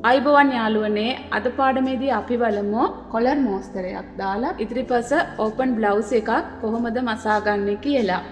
අයිබෝවන් යාළුවනේ, අද පාඩමේදී අපි බලමු කොලර් මෝස්තරයක් දාලා ඉදිරිපස ඕපන් බ්ලවුස් එකක් කොහොමද මසාගන්නේ කියලා.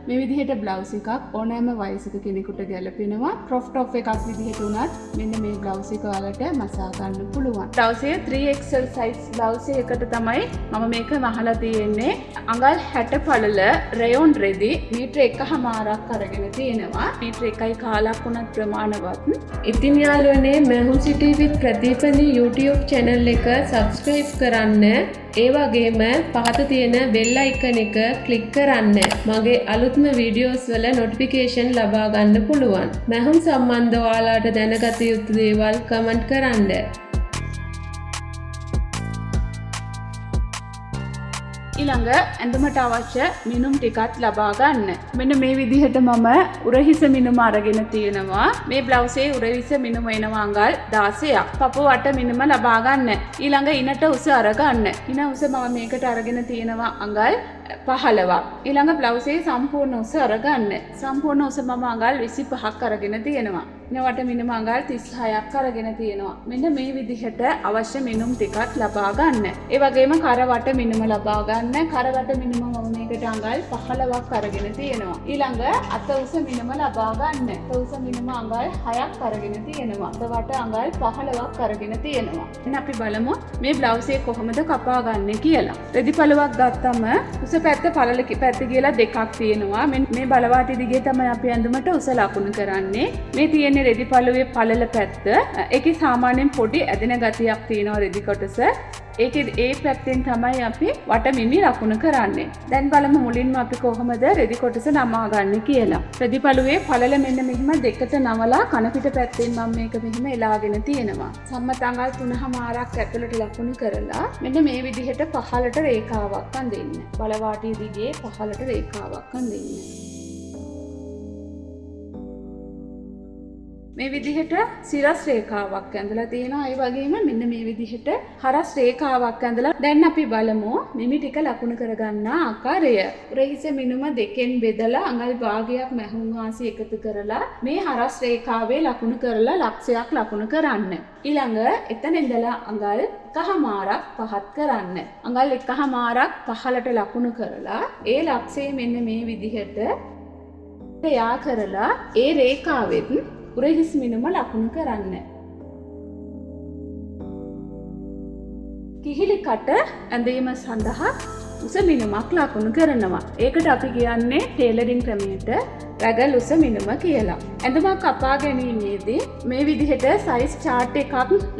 මේ විදිහට බ්ලවුස් එකක් ඕනෑම වයසක කෙනෙකුට ගැලපෙනවා. ක්‍රොප් ටොප් එකක් විදිහට උනත් මෙන්න මේ බ්ලවුස් එක ඔයාලට මසා ගන්න පුළුවන්. බ්ලවුස් එක 3XL size blouse එකකට තමයි මම මේක මහලා තියෙන්නේ. අඟල් 60 පළල රේයොන් රෙදි මීටර 1.5ක් අරගෙන තියෙනවා. මීටර 1.25ක් වුණත් ප්‍රමාණවත්. ඉතින් යාළුවනේ, මැහුම් සිටි විත් ප්‍රදීපනි YouTube channel එක subscribe කරන්න. ඒ වගේම පහත තියෙන බෙල් අයිකන් එක ක්ලික් කරන්න. මගේ අලුත්ම වීඩියෝස් වල නොටිෆිකේෂන් ලබා ගන්න පුළුවන්. මැහුම් සම්බන්ධ ඔයාලාට දැනගත යුතු දේවල් කමෙන්ට් කරන්න. ඊළඟ ඇඳුමට අවශ්‍ය මිනුම් ටිකත් ලබා ගන්න. මෙන්න මේ විදිහට මම උරහිස මිනුම අරගෙන තියෙනවා. මේ බ්ලවුස් එකේ උරහිස මිනුම එනවා අඟල් 16ක්. පපුව වට මිනුම ලබා ගන්න. ඊළඟ ඉනට උස අරගන්න. ඉන උස මම මේකට අරගෙන තියෙනවා අඟල් 15ක්. ඊළඟ බ්ලවුස් එකේ සම්පූර්ණ උස අරගන්න. සම්පූර්ණ උස මම අඟල් 25ක් අරගෙන තියෙනවා. ඉනවට මිනුම අඟල් 36ක් අරගෙන තියෙනවා. මෙන්න මේ විදිහට අවශ්‍ය මිනුම් ටිකත් ලබා ගන්න. ඒ වගේම කර වට මිනුම ලබා ගන්න. කර වට මිනුම මම මේකට අඟල් 15ක් අරගෙන තියෙනවා. ඊළඟ අත උස මිනුම ලබා ගන්න. අත උස මිනුම අඟල් 6ක් අරගෙන තියෙනවා. අත වට අඟල් 15ක් අරගෙන තියෙනවා. දැන් අපි බලමු මේ බ්ලවුස් එක කොහොමද කපා ගන්නෙ කියලා. රෙදි පළුවක් ගත්තම උස පැත්ත පළල පැත්ත කියලා දෙකක් තියෙනවා. මේ බලවාටි දිගේ තමයි අපි ඇඳුමට උස ලකුණු කරන්නේ. මේ තියෙන්නේ රෙදි පළුවේ පළල පැත්ත. ඒකේ සාමාන්‍යයෙන් පොඩි ඇදෙන ගතියක් තියෙනවා රෙදි කොටස. ඒකේ ඒ පැත්තෙන් තමයි අපි වටමිමි ලකුණු කරන්නේ. දැන් බලමු මුලින්ම අපි කොහොමද රෙදි කොටස නමාගන්නේ කියලා. රෙදි පළුවේ පළල මෙන්න මෙහෙම දෙකට නමලා කනපිට පැත්තෙන් මම මේක මෙහෙම එලාගෙන තියෙනවා. සම්මත අඟල් 3.5ක් ඇතුළට ලකුණු කරලා මෙන්න මේ විදිහට පහළට රේඛාවක් අඳින්න. බලවාටිය දිගේ පහළට රේඛාවක් අඳින්න. මේ විදිහට සිරස් රේඛාවක් ඇඳලා තියෙනවා. ඒ වගේම මෙන්න මේ විදිහට හරස් රේඛාවක් ඇඳලා දැන් අපි බලමු මිමි ටික ලකුණු කරගන්න ආකාරය. උරහිස මිනුම දෙකෙන් බෙදලා අඟල් භාගයක් මැහුම් වාසි එකතු කරලා මේ හරස් රේඛාවේ ලකුණු කරලා ලක්ෂයක් ලකුණු කරන්න. ඊළඟ එතන ඉඳලා අඟල් 1.5ක් පහත් කරන්න. අඟල් 1.5ක් පහළට ලකුණු කරලා ඒ ලක්ෂය මෙන්න මේ විදිහට යා කරලා ඒ රේඛාවෙත් උරහිස් මිනුම ලකුණු කරන්න. කිහිලි කට ඇඳීම සඳහා උස මිනුමක් ලකුණු කරනවා. ඒකට අපි කියන්නේ ටේලරින් ක්‍රමයට රැගල් උස මිනුම කියලා. ඇඳුමක් කපා ගැනීමේදී මේ විදිහට සයිස් චාට් එකක්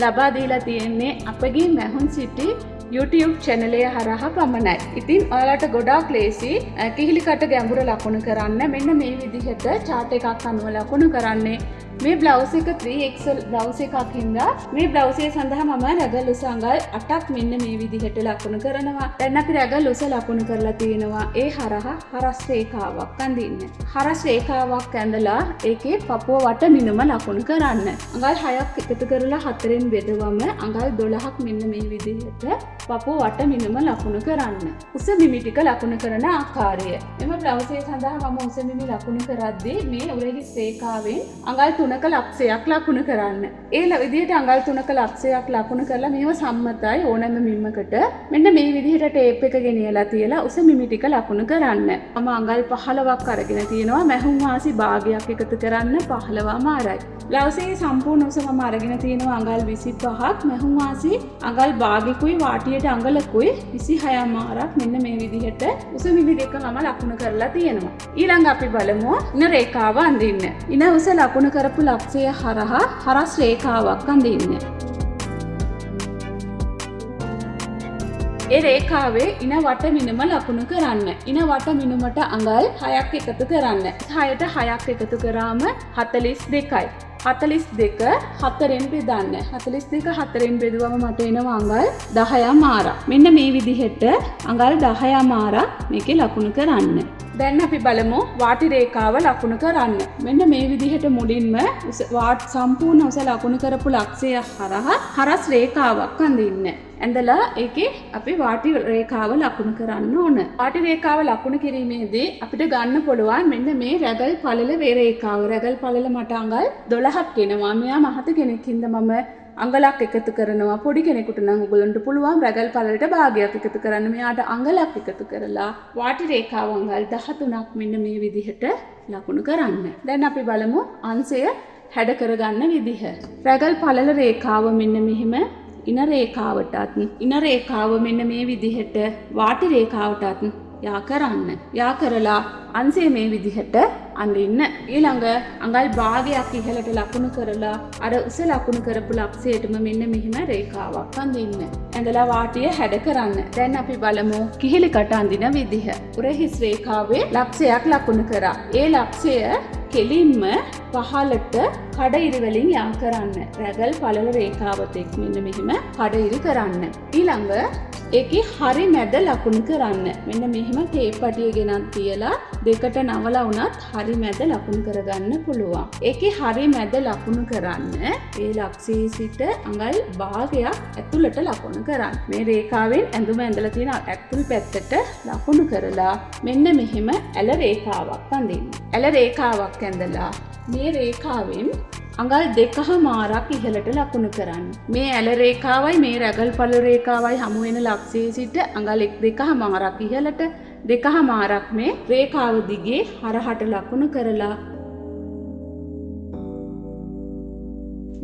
ලබා දීලා තියෙන්නේ අපගේ මැහුම් සිටි YouTube channel එක හරහා පමණයි. ඉතින් ඔයාලට ගොඩාක් ලේසි කිහිලි කට ගැඹුර ලකුණු කරන්න. මෙන්න මේ විදිහට චාට් එකක් අනුව ලකුණු කරන්නේ. මේ බ්ලවුස් එක 3XL blouse එකක් හින්දා මේ බ්ලවුස් එක සඳහා මම රැගල් උස අඟල් 8ක් මෙන්න මේ විදිහට ලකුණු කරනවා. දැන් අපි රැගල් උස ලකුණු කරලා තියෙනවා. ඒ හරහා හරස් රේඛාවක් අඳින්න. හරස් රේඛාවක් ඇඳලා ඒකේ පපුව වට මිනුම ලකුණු කරන්න. අඟල් 6ක් එකතු කරලා 4ෙන් බෙදුවම අඟල් 12ක් මෙන්න මේ විදිහට පපුව වට මිනුම ලකුණු කරන්න. උස මිමි ටික ලකුණු කරන ආකාරය. මෙම බ්ලවුස් එක සඳහා මම උස මිමි ලකුණු කරද්දී මේ උරහිස් රේඛාවෙන් අඟල් 3ක ලක්ෂයක් ලකුණු කරන්න. ඒ විදිහට අඟල් 3ක ලක්ෂයක් ලකුණු කරලා මේව සම්මතයි ඕනෑම මිම්මකට. මෙන්න මේ විදිහට ටේප් එක ගෙනියලා තියලා උස මිමි ටික ලකුණු කරන්න. මම අඟල් 15ක් අරගෙන තියෙනවා. මැහුම් වාසි භාගයක් එකතු කරන්න 15.5යි. බ්ලවුස් එකේ සම්පූර්ණ උස මම අරගෙන තියෙනවා අඟල් 25ක්. මැහුම් වාසි අඟල් භාගිකුයි වාටියට අඟලකුයි 26.5ක් මෙන්න මේ විදිහට උස මිමි දෙක මම ලකුණු කරලා තියෙනවා. ඊළඟ අපි බලමු ඉන රේඛාව අඳින්න. ඉන උස ලකුණු කරපු ලක්ෂය හරහා හරස් රේඛාවක් අඳින්න. ඒ රේඛාවේ ඉන වට මිනුම ලකුණු කරන්න. ඉන වට මිනුමට අඟල් 6ක් එකතු කරන්න. 6ට 6ක් එකතු කරාම 42යි. 42 4ෙන් බෙදන්න. 42 4ෙන් බෙදුවම මට එනවා අඟල් 10.5ක්. මෙන්න මේ විදිහට අඟල් 10.5ක් මේකේ ලකුණු කරන්න. දැන් අපි බලමු වාටි රේඛාව ලකුණු කරන්න. මෙන්න මේ විදිහට මුලින්ම වාට් සම්පූර්ණ උස ලකුණු කරපු ලක්ෂය හරහා හරස් රේඛාවක් අඳින්න. ඇඳලා ඒකේ අපි වාටි රේඛාව ලකුණු කරන්න ඕන. වාටි රේඛාව ලකුණු කිරීමේදී අපිට ගන්න පුළුවන් මෙන්න මේ රැගල් පළල වේ රේඛාව. රැගල් පළල මට අඟල් 12ක් එනවා. මෙයා මහත කෙනෙක් හින්දා මම අඟලක් එකතු කරනවා. පොඩි කෙනෙකුට නම් ඔයගොල්ලන්ට පුළුවන් රැගල් පළලට භාගයක් එකතු කරන්න. මෙයාට අඟලක් එකතු කරලා වාටි රේඛාව අඟල් 13ක් මෙන්න මේ විදිහට ලකුණු කරන්න. දැන් අපි බලමු අංශය හැඩ කරගන්න විදිහ. රැගල් පළල රේඛාව මෙන්න මෙහෙම ඉන රේඛාවටත් ඉන රේඛාව මෙන්න මේ විදිහට වාටි රේඛාවටත් යා කරන්න. යා කරලා අංශය මේ විදිහට අඳින්න. ඊළඟ අඟල් භාගයක් ඉහළට ලකුණු කරලා අර උස ලකුණු කරපු ලක්ෂයටම මෙන්න මෙහෙම රේඛාවක් අඳින්න. ඇඳලා වාටිය හැඩ කරන්න. දැන් අපි බලමු කිහිලි කට අඳින විදිහ. උරහිස් රේඛාවේ ලක්ෂයක් ලකුණු කරා. ඒ ලක්ෂය කෙලින්ම පහළට කඩ ඉරි වලින් යා කරන්න. රැගල් පළල රේඛාවත් එක්ක මෙන්න මෙහෙම කඩ ඉරි කරන්න. ඊළඟ ඒකේ හරි මැද ලකුණු කරන්න. මෙන්න මෙහෙම ටේප් පටිය ගෙනත් තියලා දෙකට නවලා වුණත් හරි මැද ලකුණු කරගන්න පුළුවන්. ඒකේ හරි මැද ලකුණු කරන්න ඒ ලක්ෂයේ සිට අඟල් භාගයක් ඇතුළට ලකුණු කරන්න. මේ රේඛාවෙන් ඇඳුම ඇඳලා තියෙන ඇතුල් පැත්තට ලකුණු කරලා මෙන්න මෙහෙම ඇල රේඛාවක් අඳින්න. ඇල රේඛාවක් ඇඳලා මේ රේඛාවෙන් අඟල් 2.5ක් ඉහළට ලකුණු කරන්න. මේ ඇල රේඛාවයි මේ රැගල් පළ රේඛාවයි හමු වෙන ලක්ෂයේ සිට අඟල් 2.5ක් ඉහළට 2.5ක් මේ රේඛාව දිගේ හරහට ලකුණු කරලා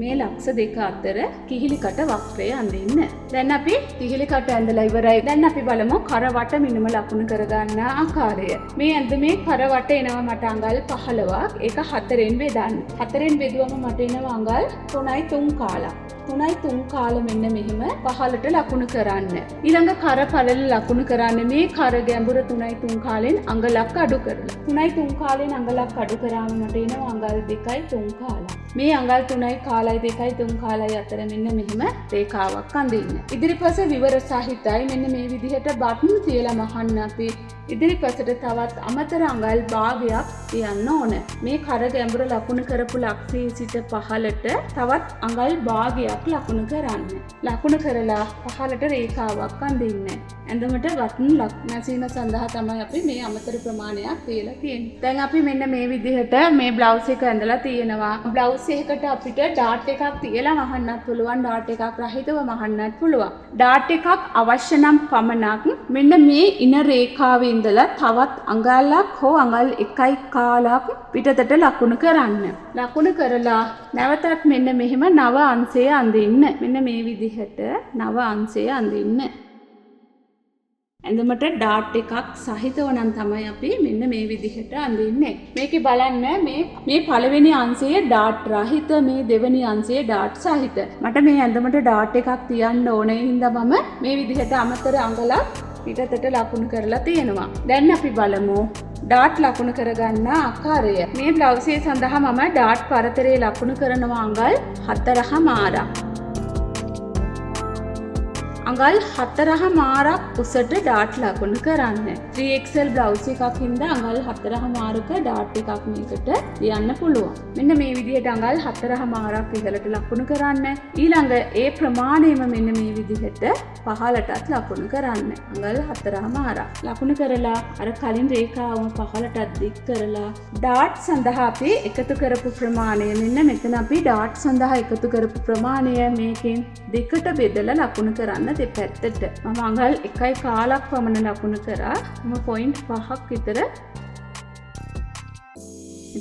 මේ ලක්ෂ දෙක අතර කිහිලි කට වක්‍රය අඳින්න. දැන් අපි කිහිලි කට ඇඳලා ඉවරයි. දැන් අපි බලමු කර වට මිනුම ලකුණු කරගන්න ආකාරය. මේ ඇඳුමේ කර වට එනවා මට අඟල් 15ක්. ඒක 4ෙන් බෙදන්න. 4ෙන් බෙදුවම මට එනවා අඟල් 3.3 කාලක්. 3.3 කාල මෙන්න මෙහෙම පහළට ලකුණු කරන්න. ඊළඟ කර පළල ලකුණු කරන්න. මේ කර ගැඹුර 3.3 කාලෙන් අඟලක් අඩු කරලා. 3.3 කාලෙන් අඟලක් අඩු කරාම මට එනවා අඟල් 2.3 කාලක්. මේ අඟල් 3යි කාලයි 2.3 කාලයි අතර මෙන්න මෙහෙම රේඛාවක් අඳින්න. ඉදිරිපස විවර සහිතයි. මෙන්න මේ විදිහට බටන් තියලා මහන්න අපි ඉදිරිපසට තවත් අමතර අඟල් භාගයක් තියන්න ඕන. මේ කර ගැඹුර ලකුණු කරපු ලක්ෂයේ සිට පහළට තවත් අඟල් භාගයක් ලකුණු කරන්න. ලකුණු කරලා පහළට රේඛාවක් අඳින්න. ඇඳුමට බටන් මැසීම සඳහා තමයි අපි මේ අමතර ප්‍රමාණයක් තියලා තියෙන්නේ. දැන් අපි මෙන්න මේ විදිහට මේ බ්ලවුස් එක ඇඳලා තියෙනවා. බ්ලවුස් එකකට අපිට ඩාට් එකක් තියලා මහන්නත් පුළුවන්, ඩාට් එකක් රහිතව මහන්නත් පුළුවන්. ඩාට් එකක් අවශ්‍ය නම් පමණක් මෙන්න මේ ඉන රේඛාවේ ඉඳලා තවත් අඟලක් හෝ අඟල් 1 කාලක් පිටතට ලකුණු කරන්න. ලකුණු කරලා නැවතත් මෙන්න මෙහෙම නව අංශය අඳින්න. මෙන්න මේ විදිහට නව අංශය අඳින්න. ඇඳුමට ඩාට් එකක් සහිතව නම් තමයි අපි මෙන්න මේ විදිහට අඳින්නේ. මේකේ බලන්න මේ පළවෙනි අංශය ඩාට් රහිත, මේ දෙවෙනි අංශය ඩාට් සහිත. මට මේ ඇඳුමට ඩාට් එකක් තියන්න ඕනේ හින්දා මම මේ විදිහට අමතර අඟලක් පිටතට ලකුණු කරලා තියෙනවා. දැන් අපි බලමු ඩාට් ලකුණු කරගන්න ආකාරය. මේ බ්ලවුස් එක සඳහා මම ඩාට් පරතරේ ලකුණු කරනවා අඟල් 4.5ක්. අඟල් 4.5ක් උසට ඩාට් ලකුණු කරන්න. 3XL blouse එකක් හින්දා අඟල් 4.5ක ඩාට් එකක් මේකට ලියන්න පුළුවන්. මෙන්න මේ විදිහට අඟල් 4.5ක් ඉහළට ලකුණු කරන්න. ඊළඟ ඒ ප්‍රමාණයම මෙන්න මේ විදිහට පහළටත් ලකුණු කරන්න. අඟල් 4.5ක් ලකුණු කරලා අර කලින් රේඛාවම පහළටත් දික් කරලා ඩාට් සඳහා අපි එකතු කරපු ප්‍රමාණය මෙන්න මෙතන අපි ඩාට් සඳහා එකතු කරපු ප්‍රමාණය මේකෙන් දෙකට බෙදලා ලකුණු කරන්න දෙපැත්තට. මම අඟල් 1 කාලක් පමණ ලකුණු කරා. මම 0.5ක් විතර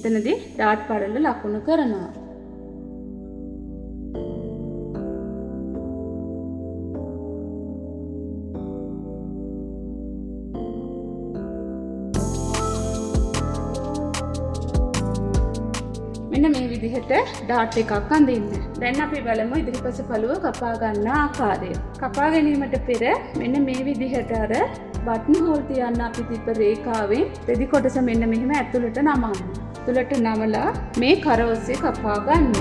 මෙතනදී ඩාට් පරල ලකුණු කරනවා. මෙන්න මේ විදිහට ඩාට් එකක් අඳින්න. දැන් අපි බලමු ඉදිරිපස පළුව කපා ගන්න ආකාරය. කපා ගැනීමට පෙර මෙන්න මේ විදිහට අර බටන් හෝල් තියන්න අපි තිබ්බ රේඛාවෙන් රෙදි කොටස මෙන්න මෙහෙම ඇතුළට නමන්න. ඇතුළට නමලා මේ කර ඔස්සේ කපා ගන්න.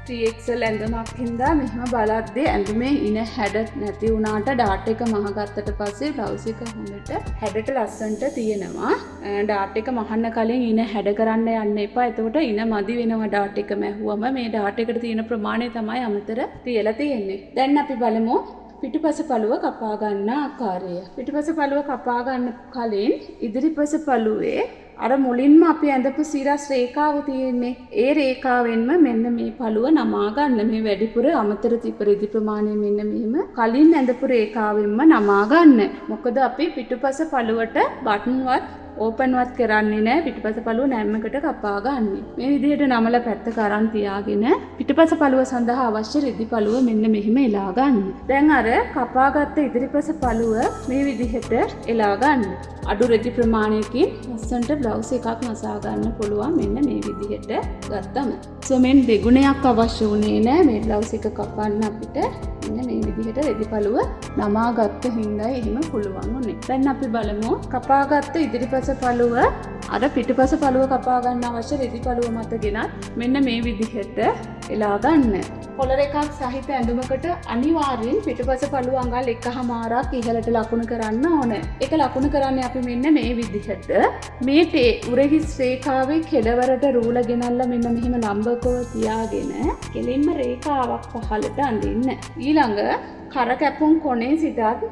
3XL ඇඳුමක් හින්දා මෙහෙම බලද්දී ඇඳුමේ ඉන හැඩ නැති වුණාට ඩාට් එක මහගත්තට පස්සේ බ්ලවුස් එක හොඳට හැඩට ලස්සනට තියෙනවා. ඩාට් එක මහන්න කලින් ඉන හැඩ කරන්න යන්න එපා. එතකොට ඉන මදි වෙනවා ඩාට් එක මැහුවම. මේ ඩාට් එකට තියෙන ප්‍රමාණය තමයි අමතර තියලා තියෙන්නේ. දැන් අපි බලමු පිටුපස පළුව කපා ගන්න ආකාරය. පිටුපස පළුව කපා ගන්න කලින් ඉදිරිපස පළුවේ අර මුලින්ම අපි ඇඳපු සිරස් රේඛාව තියෙන්නේ. ඒ රේඛාවෙන්ම මෙන්න මේ පළුව නමා ගන්න. මේ වැඩිපුර අමතර තිබ්බ රෙදි ප්‍රමාණය මෙන්න මෙහෙම කලින් ඇඳපු රේඛාවෙන්ම නමා ගන්න. මොකද අපි පිටුපස පළුවට බටන්වත් ඕපන්වත් කරන්නේ නැහැ. පිටුපස පළුව නැම්මකට කපා ගන්න. මේ විදිහට නමලා පැත්තක අරන් තියාගෙන පිටුපස පළුව සඳහා අවශ්‍ය රෙදි පළුව මෙන්න මෙහෙම එලා ගන්න. දැන් අර කපාගත්ත ඉදිරිපස පළුව මේ විදිහට එලා ගන්න. අඩු රෙදි ප්‍රමාණයකින් ලස්සනට බ්ලවුස් එකක් නසා ගන්න පුළුවන් මෙන්න මේ විදිහට ගත්තම. සොමෙන් දෙගුණයක් අවශ්‍ය වුණේ නෑ මේ බ්ලවුස් එක කපන්න අපිට. මෙන්න මේ විදිහට රෙදි පළුව නමා ගත්ත හින්දා එහෙම පුළුවන් වුණේ. දැන් අපි බලමු කපාගත්ත ඉදිරිපස පළුව අර පිටුපස පළුව කපා ගන්න අවශ්‍ය රෙදි පළුව මත ගෙනත් මෙන්න මේ විදිහට එලා ගන්න. කොලර් එකක් සහිත ඇඳුමකට අනිවාර්යෙන් පිටුපස පළුව අඟල් 1.5ක් ඉහළට ලකුණු කරන්න ඕන. ඒක ලකුණු කරන්නේ අපි මෙන්න මේ විදිහට. මේ උරහිස් රේඛාවේ කෙළවරට රූල ගෙනල්ලා මෙන්න මෙහෙම ලම්බකව තියාගෙන කෙලින්ම රේඛාවක් පහළට අඳින්න. ඊළඟ කර කැපුම් කොනේ සිටත්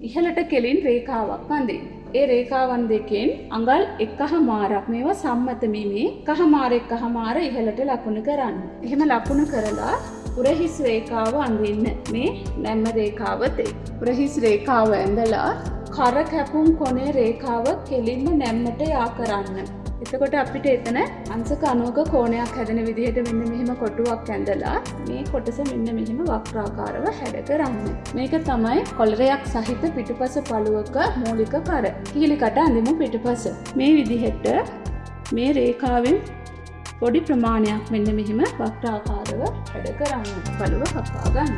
ඉහළට කෙලින් රේඛාවක් අඳින්න. ඒ රේඛාවන් දෙකෙන් අඟල් 1.5ක් මේවා සම්මත මේ 1.5 1.5 ඉහළට ලකුණු කරන්න. එහෙම ලකුණු කරලා උරහිස් රේඛාව අඳින්න. මේ නැම්ම රේඛාව තේ. උරහිස් රේඛාව ඇඳලා කර කැපුම් කොනේ රේඛාව කෙලින්ම නැම්මට යා කරන්න. එතකොට අපිට එතන අංශක 90ක කෝණයක් හැදෙන විදිහට මෙන්න මෙහෙම කොටුවක් ඇඳලා මේ කොටස මෙන්න මෙහෙම වක්‍රාකාරව හැඩ කරන්න. මේක තමයි කොලරයක් සහිත පිටුපස පළුවක මූලික කර. කිහිලි කට අඳිමු පිටුපස. මේ විදිහට මේ රේඛාවෙන් පොඩි ප්‍රමාණයක් මෙන්න මෙහෙම වක්‍රාකාරව හැඩ කරන්න. පළුව කපා ගන්න.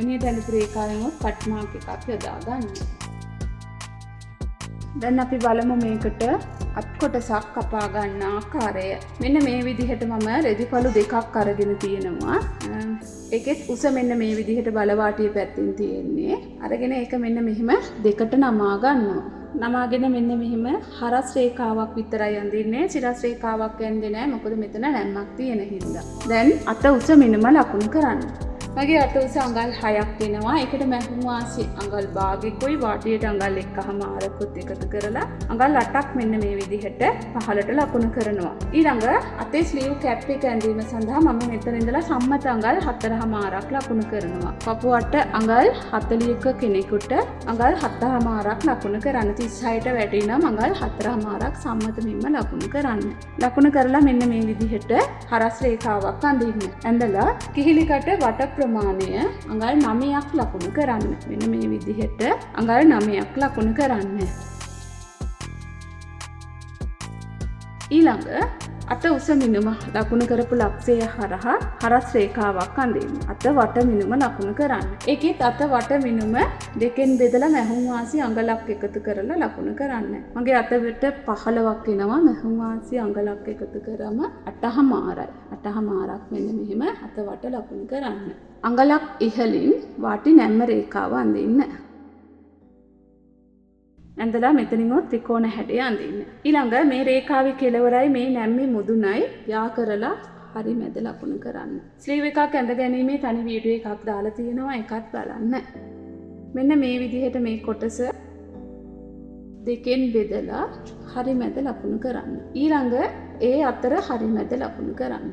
මේ ඇඳපු රේඛාවෙන් කට් මාක් එකක් යොදා ගන්න. දැන් අපි බලමු මේකට අත් කොටසක් කපා ගන්න ආකාරය. මෙන්න මේ විදිහට මම රෙදි පළු දෙකක් අරගෙන තියෙනවා. ඒකෙත් උස මෙන්න මේ විදිහට බලවාටිය පැත්තෙන් තියෙන්නේ. අරගෙන ඒක මෙන්න මෙහෙම දෙකට නමා ගන්නවා. නමාගෙන මෙන්න මෙහෙම හරස් රේඛාවක් විතරයි අඳින්නේ. සිරස් රේඛාවක් ඇඳේ නෑ. මොකද මෙතන නැම්මක් තියෙන හින්දා. දැන් අත උස මිනුම ලකුණු කරන්න. මගේ අත උස අඟල් 6ක් වෙනවා. ඒකට මැහුම් වාසි අඟල් භාගයකුයි වාටියට අඟල් 1.5කුත් එකතු කරලා අඟල් 8ක් මෙන්න මේ විදිහට පහළට ලකුණු කරනවා. ඊළඟ අතේ ස්ලීව් කැප් එක ඇඳීම සඳහා මම මෙතන ඉඳලා සම්මත අඟල් 4.5ක් ලකුණු කරනවා. පපුව අට අඟල් 40ක කෙනෙකුට අඟල් 7.5ක් ලකුණු කරන්න. 36ට වැඩි නම් අඟල් 4.5ක් සම්මත මෙන්ම ලකුණු කරන්න. ලකුණු කරලා මෙන්න මේ විදිහට හරස් රේඛාවක් අඳින්න. ඇඳලා කිහිලිකට වට ප්‍රමාණය අඟල් 9ක් ලකුණු කරන්න. මෙන්න මේ විදිහට අඟල් 9ක් ලකුණු කරන්න. ඊළඟ අත උස මිනුම ලකුණු කරපු ලක්ෂය හරහා හරස් රේඛාවක් අඳින්න. අත වට මිනුම ලකුණු කරන්න. ඒකෙත් අත වට මිනුම දෙකෙන් බෙදලා මැහුම් වාසි අඟලක් එකතු කරලා ලකුණු කරන්න. මගේ අත වෙට 15ක් එනවා. මැහුම් වාසි අඟලක් එකතු කරම 8.5යි. 8.5ක් මෙන්න මෙහෙම අත වට ලකුණු කරන්න. අඟලක් ඉහළින් වාටි නැම්ම රේඛාව අඳින්න. ඇඳලා මෙතනින් ඔත් ත්‍රිකෝණ හැඩය අඳින්න. ඊළඟ මේ රේඛාවේ කෙළවරයි මේ නැම්මේ මුදුනයි යා කරලා හරි මැද ලකුණු කරන්න. ස්ලීව් එකක් ඇඳ ගැනීමේ තනි වීඩියෝ එකක් දාලා තියෙනවා, ඒකත් බලන්න. මෙන්න මේ විදිහට මේ කොටස දෙකෙන් බෙදලා හරි මැද ලකුණු කරන්න. ඊළඟ ඒ අතර හරි මැද ලකුණු කරන්න.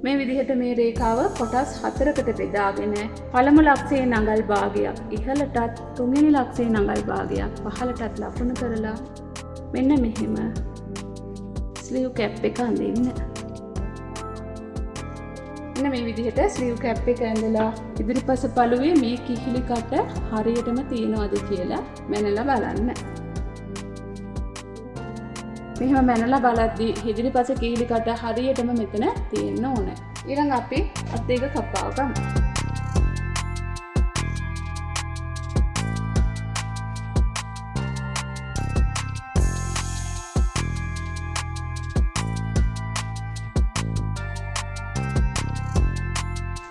මේ විදිහට මේ රේඛාව කොටස් 4කට බෙදාගෙන පළමු ලක්ෂයේ නඟල් භාගයක් ඉහළටත් තුන්වෙනි ලක්ෂයේ නඟල් භාගයක් පහළටත් ලකුණු කරලා මෙන්න මෙහෙම ස්ලීව් කැප් එක අඳින්න. මෙන්න මේ විදිහට ස්ලීව් කැප් එක ඇඳලා ඉදිරිපස පළුවේ මේ කිහිලි කට හරියටම තියෙනවද කියලා මැනලා බලන්න. මෙහෙම මැනලා බලද්දි ඉදිරිපස කිහිලි කට හරියටම මෙතන තියෙන්න ඕනේ. ඊළඟ අපි අත් දෙක කපා ගමු.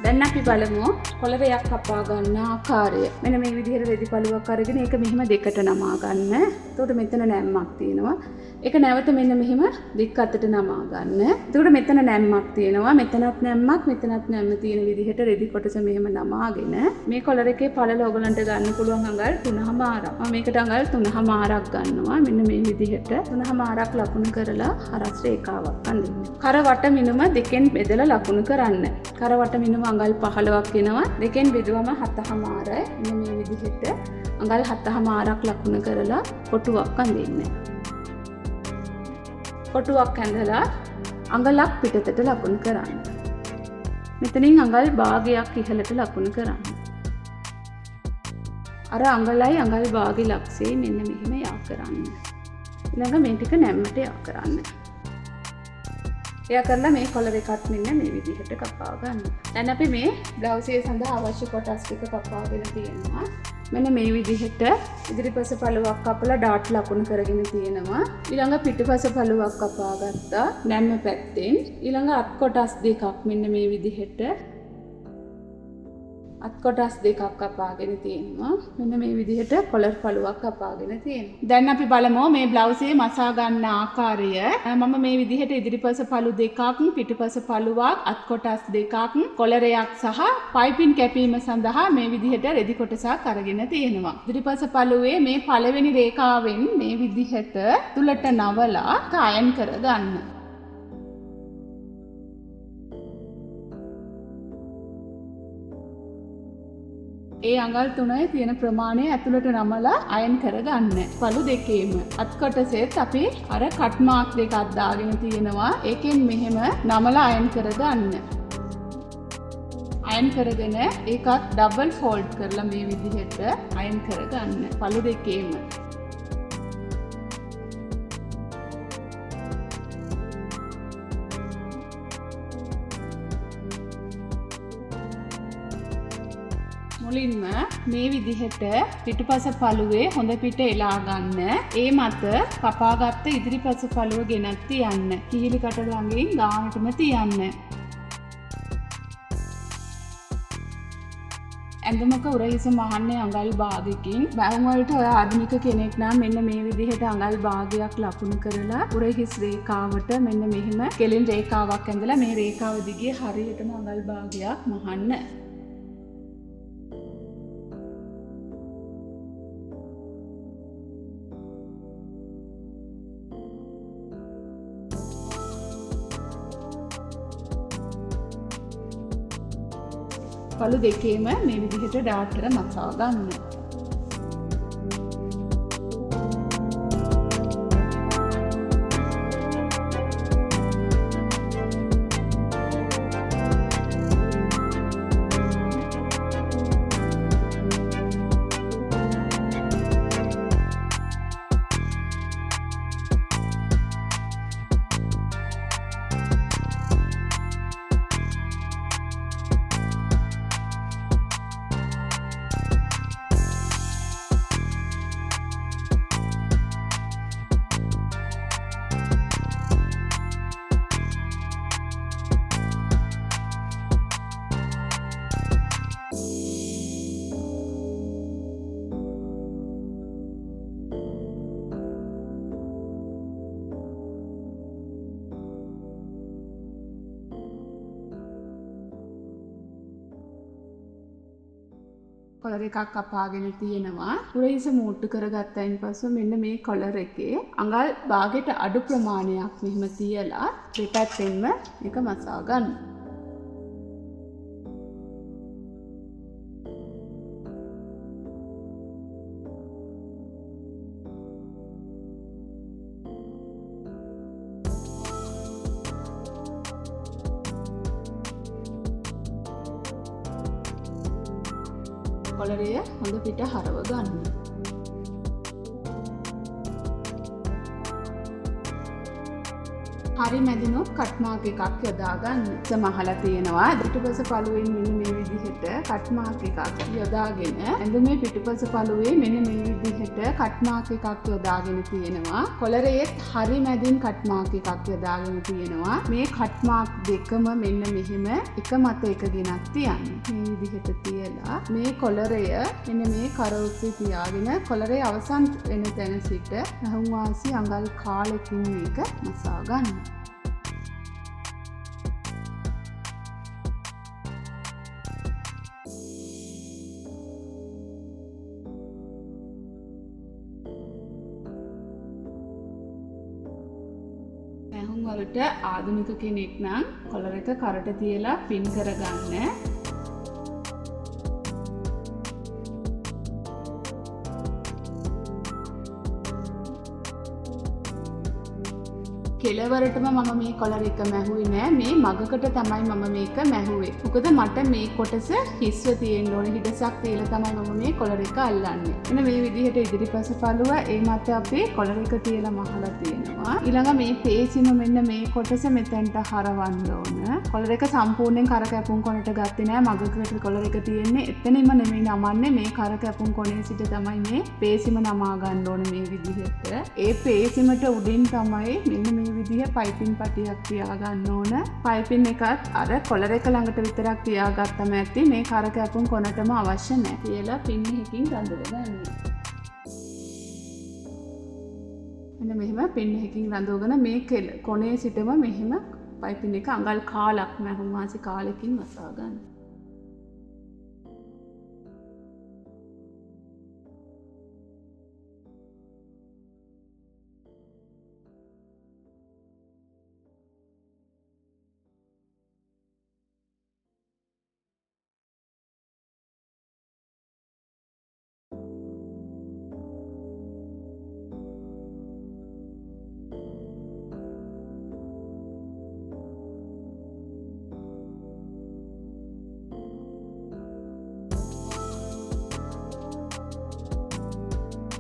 දැන් අපි බලමු කොළරයක් කපා ගන්න ආකාරය. මෙන්න මේ විදිහට රෙදි පළුවක් අරගෙන ඒක මෙහෙම දෙකට නමා ගන්න. එතකොට මෙතන නැම්මක් තියෙනවා. ඒක නැවත මෙන්න මෙහෙම දෙක අතට නමා ගන්න. එතකොට මෙතන නැම්මක් තියෙනවා. මෙතනත් නැම්මක්, මෙතනත් නැම්ම තියෙන විදිහට රෙදි කොටස මෙහෙම නමාගෙන මේ කොළර එකේ පළල ඔයගලන්ට ගන්න පුළුවන් අඟල් 3.5ක්. මම මේකට අඟල් 3.5ක් ගන්නවා. මෙන්න මේ විදිහට 3.5ක් ලකුණු කරලා හරස් රේඛාවක් අඳින්න. කර වට මිනුම දෙකෙන් බෙදලා ලකුණු කරන්න. කර වට මිනුම අඟල් 15ක් එනවා. දෙකෙන් බෙදුවම 7.5යි. මෙන්න මේ විදිහට අඟල් 7.5ක් ලකුණු කරලා කොටුවක් අඳින්න. කොටුවක් ඇඳලා අඟලක් පිටතට ලකුණු කරන්න. මෙතනින් අඟල් භාගයක් ඉහළට ලකුණු කරන්න. අර අඟලයි අඟල් භාගෙ ලක්ෂේ මෙන්න මෙහෙම යා කරන්න. ඊළඟ මේ ටික නැම්මට යා කරන්න. එයා කරලා මේ කොලර් එකත් මෙන්න මේ විදිහට කපා ගන්න. දැන් අපි මේ බ්ලවුස් එක සඳහා අවශ්‍ය කොටස් ටික කපාගෙන තියෙනවා. මෙන්න මේ විදිහට ඉදිරිපස පළුවක් කපලා ඩාට් ලකුණු කරගෙන තියෙනවා. ඊළඟ පිටුපස පළුවක් කපා ගත්තා නැම්ම පැත්තෙන්. ඊළඟ අත් කොටස් දෙකක් මෙන්න මේ විදිහට අත් කොටස් දෙකක් කපාගෙන තියෙනවා. මෙන්න මේ විදිහට කොලර් පළුවක් කපාගෙන තියෙනවා. දැන් අපි බලමු මේ බ්ලවුස් එකේ මසා ගන්න ආකාරය. මම මේ විදිහට ඉදිරිපස පළු දෙකක්, පිටුපස පළුවක්, අත් කොටස් දෙකක්, කොලරයක් සහ පයිපින් කැපීම සඳහා මේ විදිහට රෙදි කොටසක් අරගෙන තියෙනවා. ඉදිරිපස පළුවේ මේ පළවෙනි රේඛාවෙන් මේ විදිහට තුලට නවලා අයන් කරගන්න. ඒ අඟල් තුනයි තියෙන ප්‍රමාණය ඇතුළට නමලා අයන් කරගන්න. පළු දෙකේම අත් කොටසෙත් අපි අර කට් මාක් දෙකක් දාගෙන තියෙනවා. ඒකෙන් මෙහෙම නමලා අයන් කරගන්න. අයන් කරගෙන ඒකත් ඩබල් ෆෝල්ඩ් කරලා මේ විදිහට අයන් කරගන්න පළු දෙකේම. මුලින්ම මේ විදිහට පිටුපස පළුවේ හොඳ පිට එලා ගන්න. ඒ මත කපාගත්ත ඉදිරිපස පළුව ගෙනත් තියන්න. කිහිලි කට ළඟින් ගානටම තියන්න. ඇඳුමක උරහිස මහන්නේ අඟල් භාගයකින්. මැහුම් වලට ඔය ආධුනික කෙනෙක් නම් මෙන්න මේ විදිහට අඟල් භාගයක් ලකුණු කරලා උරහිස් රේඛාවට මෙන්න මෙහෙම කෙලින් රේඛාවක් ඇඳලා මේ රේඛාව දිගේ හරියටම අඟල් භාගයක් මහන්න. පළු දෙකේම මේ විදිහට ඩාට් එක මසා ගන්න. කොලර් එකක් කපාගෙන තියෙනවා. උරහිස මූට්ටු කරගත්තයින් පස්සෙ මෙන්න මේ කොලර් එකේ අඟල් භාගයට අඩු ප්‍රමාණයක් මෙහෙම තියලා දෙපැත්තෙන්ම මේක මසා ගන්න. කොලරය හොඳ පිට හරව ගන්න. හරි මැදිනුත් කට් මාක් එකක් යොදා ගන්න. මහලා තියෙනවා. පිටුපස පළුවෙන් මෙන්න මේ විදිහට කට් මාක් එකක් යොදාගෙන ඇඳුමේ පිටුපස පළුවේ මෙන්න මේ විදිහට කට් මාක් එකක් යොදාගෙන තියෙනවා. කොලරයේත් හරි මැදින් කට් මාක් එකක් යොදාගෙන තියෙනවා. මේ කට් මාක් දෙකම මෙන්න මෙහෙම එක මත එක ගෙනත් තියන්න. මේ විදිහට තියලා මේ කොලරය මෙන්න මේ කර ඔස්සේ තියාගෙන කොලරේ අවසන් වෙන තැන සිට මැහුම් වාසි අඟල් කාලෙකින් මේක මසා ගන්න. මැහුම් වලට ආධුනික කෙනෙක් නම් කොලර් එක කරට තියලා පින් කරගන්න. කෙලවරටම මම මේ කොලර් එක මැහුවේ නෑ. මේ මගකට තමයි මම මේක මැහුවේ. මොකද මට මේ කොටස හිස්ව තියෙන්න ඕනේ. හිඩසක් තියලා තමයි මම මේ කොලර් එක අල්ලන්නේ. එන්න මේ විදිහට ඉදිරිපස පළුව ඒ මත අපි කොලර් එක තියලා මහලා තියෙනවා. ඊළඟ මේ පේසිම මෙන්න මේ කොටස මෙතෙන්ට හරවන්න ඕන. කොලර් එක සම්පූර්ණයෙන් කර කැපුම් කොනට ගත්තේ නෑ. මගකට කොලර් එක තියෙන්නේ එතනින්ම නෙමෙයි නමන්නේ. මේ කර කැපුම් කොනේ සිට තමයි මේ පේසිම නමා ගන්න ඕන මේ විදිහට. ඒ පේසිමට උඩින් තමයි මෙන්න මේ විදිහ පයිපින් පටියක් තියාගන්න ඕන. පයිපින් එකත් අර කොලර් එක ළඟට විතරක් තියාගත්තම ඇති. මේ කර කැපුම් කොනටම අවශ්‍ය නෑ. තියලා පින් එකකින් රඳව ගන්න. මෙන්න මෙහෙම පින් එකකින් රඳවගෙන මේ කොනේ සිටම මෙහෙම පයිපින් එක අඟල් කාලක් මැහුම් වාසි කාලෙකින් වසා ගන්න.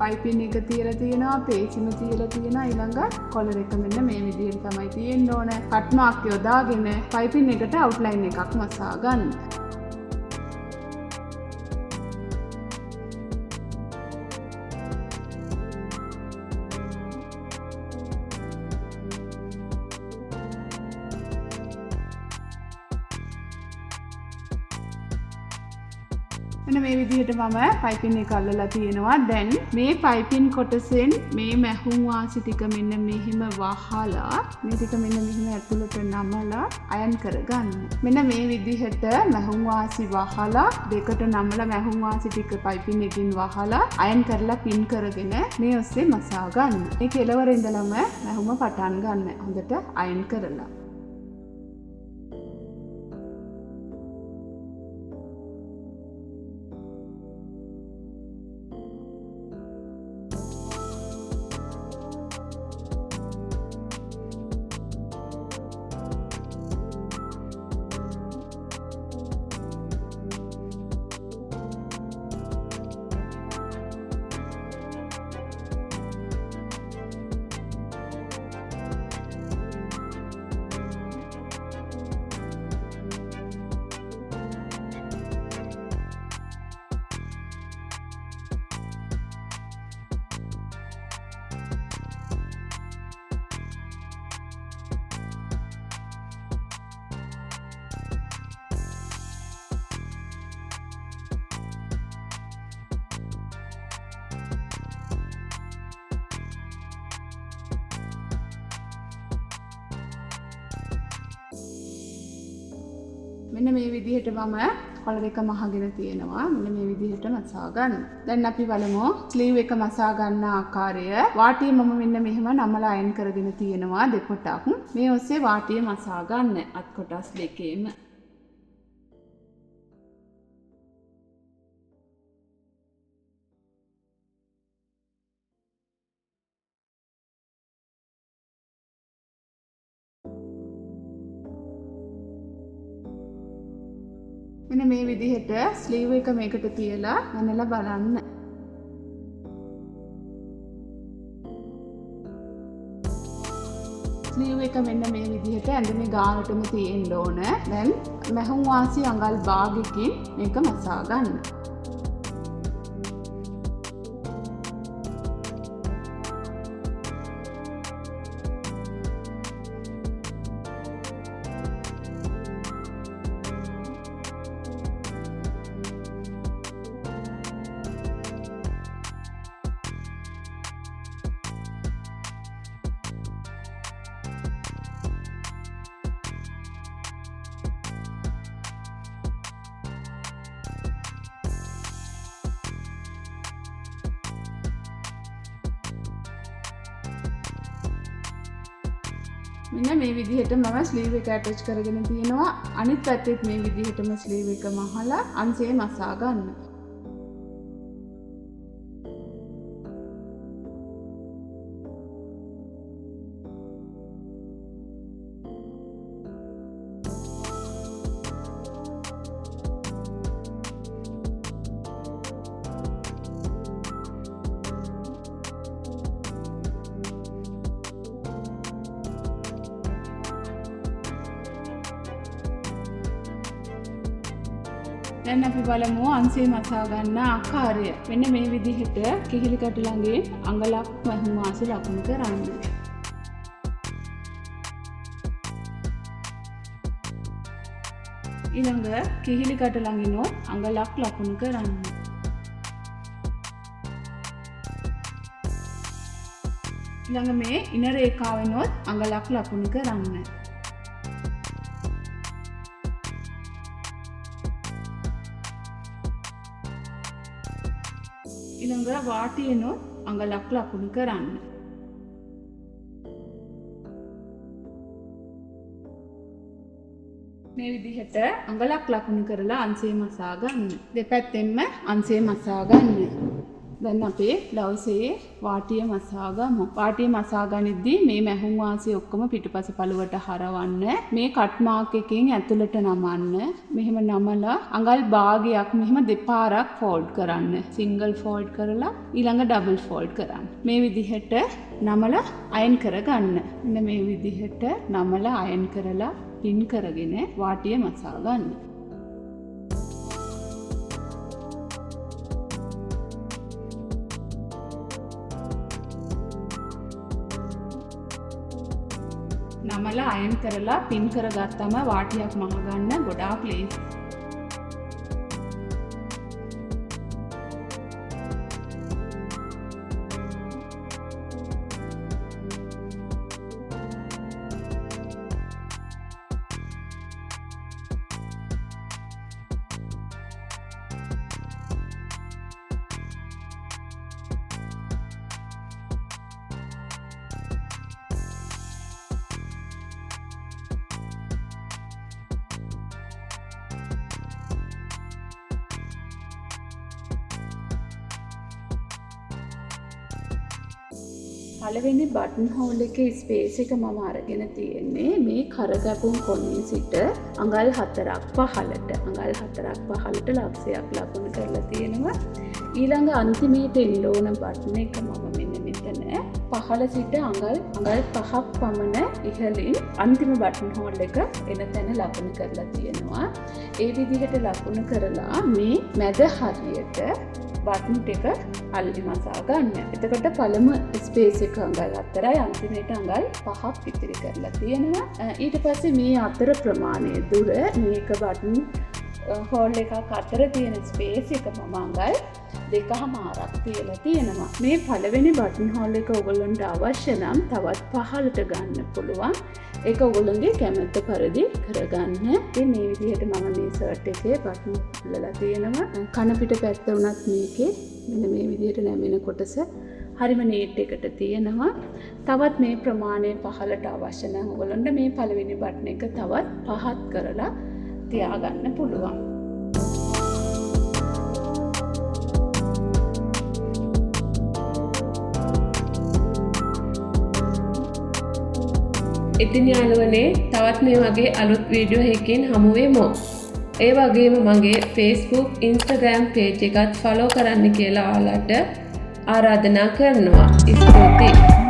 පයිපින් එක තියලා තියෙනවා, පේසිම තියලා තියෙනවා. ඊළඟ කොලර් එක මෙන්න මේ විදිහට තමයි තියෙන්න ඕන. කට් මාක් යොදාගෙන පයිපින් එකට අවුට්ලයින් එකක් මසා ගන්න. මෙන්න මේ විදිහට මම පයිපින් එක අල්ලලා තියෙනවා. දැන් මේ පයිපින් කොටසෙන් මේ මැහුම් වාසි ටික මෙන්න මෙහෙම වහලා මේ ටික මෙන්න මෙහෙම ඇතුළට නමලා අයන් කරගන්න. මෙන්න මේ විදිහට මැහුම් වාසි වහලා දෙකට නමලා මැහුම් වාසි ටික පයිපින් එකකින් වහලා අයන් කරලා පින් කරගෙන මේ ඔස්සේ මසා ගන්න. මේ කෙළවර ඉඳලම මැහුම පටන් ගන්න. හොඳට අයන් කරලා. මෙන්න මේ විදිහට මම කොලර් එක මහගෙන තියෙනවා. මෙන්න මේ විදිහට මසා ගන්න. දැන් අපි බලමු ස්ලීව් එක මසා ගන්න ආකාරය. වාටිය මම මෙන්න මෙහෙම නමලා අයන් කරගෙන තියෙනවා දෙපොටක්. මේ ඔස්සේ වාටිය මසා ගන්න අත් කොටස් දෙකේම. මෙන්න මේ විදිහට ස්ලීව් එක මේකට තියලා මැනලා බලන්න. ස්ලීව් එක මෙන්න මේ විදිහට ඇඳුමේ ගානටම තියෙන්න ඕන. දැන් මැහුම් වාසි අඟල් භාගයකින් මේක මසා ගන්න. මෙන්න මේ විදිහට මම ස්ලීව් එක ඇටච් කරගෙන තියෙනවා. අනිත් පැත්තෙත් මේ විදිහටම ස්ලීව් එක මහලා අංශේ මසා ගන්න. දැන් අපි බලමු අංශේ මසා ගන්න ආකාරය. මෙන්න මේ විදිහට කිහිලි කටු ළඟින් අඟලක් මැහුම් වාසි ලකුණු කරන්න. ඊළඟ කිහිලි කටු ළඟිනොත් අඟලක් ලකුණු කරන්න. ඊළඟ මේ ඉන රේඛාවෙනොත් අඟලක් ලකුණු කරන්න. ඊළඟ වාටියෙනොත් අඟලක් ලකුණු කරන්න. මේ විදිහට අඟලක් ලකුණු කරලා අංශය මසා ගන්න. දෙපැත්තෙන්ම අංශය මසා ගන්න. දැන් අපේ බ්ලවුස් එකේ වාටිය මසා ගමු. වාටිය මසා ගනිද්දී මේ මැහුම් වාසිය ඔක්කොම පිටුපස පළුවට හරවන්න. මේ කට් මාක් එකෙන් ඇතුළට නමන්න. මෙහෙම නමලා අඟල් භාගයක් මෙහෙම දෙපාරක් ෆෝල්ඩ් කරන්න. සිංගල් ෆෝල්ඩ් කරලා ඊළඟ ඩබල් ෆෝල්ඩ් කරන්න. මේ විදිහට නමලා අයන් කරගන්න. මෙන්න මේ විදිහට නමලා අයන් කරලා පින් කරගෙන වාටිය මසා ගන්න. නමලා අයන් කරලා පින් කරගත්තම වාටියක් මහගන්න ගොඩාක් ලේසි. පළවෙනි බටන් හෝල් එකේ ස්පේස් එක මම අරගෙන තියෙන්නේ මේ කරගැබුම් කොනේ සිට අඟල් 4ක් පහළට. අඟල් 4ක් පහළට ලක්ෂයක් ලකුණු කරලා තියෙනවා. ඊළඟ අන්තිමේට එන්න ඕන බටන් එක මම මෙන්න මෙතන පහළ සිට අඟල් 5ක් පමණ ඉහළින් අන්තිම බටන් හෝල් එක එන තැන ලකුණු කරලා තියෙනවා. ඒ විදිහට ලකුණු කරලා මේ මැද හරියට බටන් ටික අල්ලි මසා ගන්න. එතකොට පළමු ස්පේස් එක අඟල් 4යි, අන්තිමේට අඟල් 5ක් ඉතිරි කරලා තියෙනවා. ඊට පස්සේ මේ අතර ප්‍රමාණය දුර මේක බටන් හෝල් එකක් අතර තියෙන ස්පේස් එක මම අඟල් 2.5ක් තියලා තියෙනවා. මේ පළවෙනි බටන් හෝල් එක ඔයගොල්ලන්ට අවශ්‍ය නම් තවත් පහළට ගන්න පුළුවන්. ඒක ඔයගොල්ලන්ගේ කැමැත්ත පරිදි කරගන්න. ඉතින් මේ විදිහට මම මේ ෂර්ට් එකේ බටන් අල්ලලා තියෙනවා. කන පිට පැත්ත වුණත් මේකේ මෙන්න මේ විදිහට නැමෙන කොටස හරිම නීට් එකට තියෙනවා. තවත් මේ ප්‍රමාණය පහළට අවශ්‍ය නම් ඔයගොල්ලන්ට මේ පළවෙනි බටන් එක තවත් පහත් කරලා තියාගන්න පුළුවන්. ඉතින් යාළුවනේ තවත් මේ වගේ අලුත් වීඩියෝ එකකින් හමු වෙමු. ඒ වගේම මගේ Facebook, Instagram page එකත් ෆලෝ කරන්න කියලා ඔයාලට ආරාධනා කරනවා. ස්තුතියි.